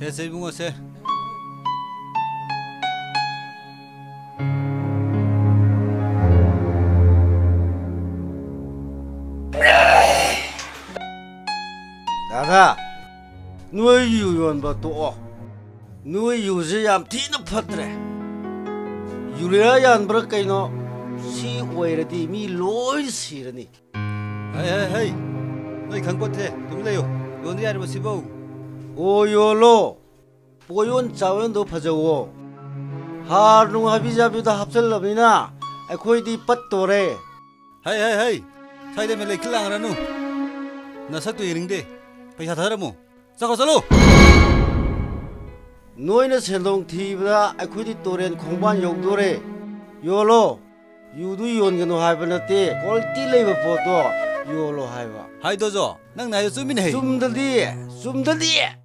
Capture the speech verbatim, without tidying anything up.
ꯁꯦ, ꯁꯦ, ꯏꯕꯨꯡꯉꯣ, ꯁꯦ꯫ ꯗꯥꯗꯥ, ꯅꯣꯏ ꯌꯨ ꯌꯣꯟꯕ ꯇꯣꯛꯑꯣ꯫ ꯅꯣꯏ ꯌꯨꯁꯦ ꯌꯥꯝ ꯊꯤꯅ ꯐꯠꯇ꯭ꯔꯦ꯫ ꯌꯨꯔꯤꯌꯥ ꯌꯥꯟꯕ꯭ꯔꯥ ꯀꯩꯅꯣ? ꯁꯤ ꯑꯣꯏꯔꯗꯤ ꯃꯤ ꯂꯣꯏ ꯁꯤꯔꯅꯤ꯫ ꯍꯩ, ꯍꯩ, ꯍꯩ꯫ ꯅꯣꯏ ꯈꯪꯄꯣꯠꯇꯦ꯫ ꯇꯨꯃꯤꯟ ꯂꯩꯌꯨ꯫ ꯌꯣꯟꯗ ꯌꯥꯔꯤꯕ ꯁꯤꯕꯧ? ꯑꯣ, ꯌꯣꯜꯂꯣ꯫ ꯄꯣꯌꯣꯟ ꯆꯥꯌꯣꯟꯗꯣ ꯐꯖꯧꯋꯣ꯫ ꯍꯥꯔ ꯅꯨꯡ ꯍꯥꯕꯤ ꯖꯥꯕꯤꯗꯣ ꯍꯥꯞꯆꯜꯂꯕꯅꯤꯅ ꯑꯩꯈꯣꯏꯗꯤ ꯄꯠꯇꯣꯔꯦ꯫ ꯍꯩ, ꯍꯩ, ꯍꯩ꯫ ꯁ꯭ꯋꯥꯏꯗ ꯃꯦꯂꯩ ꯈꯤꯜ ꯂꯥꯡꯉꯔꯅꯨ꯫ ꯅꯁꯛꯇꯨ ꯌꯦꯡꯅꯤꯡꯗꯦ꯫ ꯄꯩꯁꯥ ꯊꯥꯗꯔꯝꯃꯣ꯫ ꯆꯠꯈ꯭ꯔꯣ, ꯆꯠꯂꯨ! ꯅꯣꯏꯅ ꯁꯦꯟꯗꯣꯡ ꯊꯤꯕꯗ ꯑꯩꯈꯣꯏꯗꯤ ꯇꯨꯔꯦꯟ ꯈꯣꯡꯕꯥꯟ ꯌꯧꯗꯣꯔꯦ꯫ ꯌꯣꯜꯂꯣ꯫ ꯌꯨꯗꯨ ꯌꯣꯟꯒꯅꯨ ꯍꯥꯏꯕ ꯅꯠꯇꯦ, quality ꯂꯩꯕ ꯄꯣꯠꯇꯣ ꯌꯣꯜꯂꯣ ꯍꯥꯏꯕ꯫ ꯍꯥꯏꯗꯣꯖꯣ, ꯅꯪꯅ ꯍꯥꯏꯗꯣ ꯆꯨꯝꯃꯤꯅꯦꯍꯦ꯫ ꯆꯨꯝꯗꯗꯤ, ꯆꯨꯝꯗꯗꯤ꯫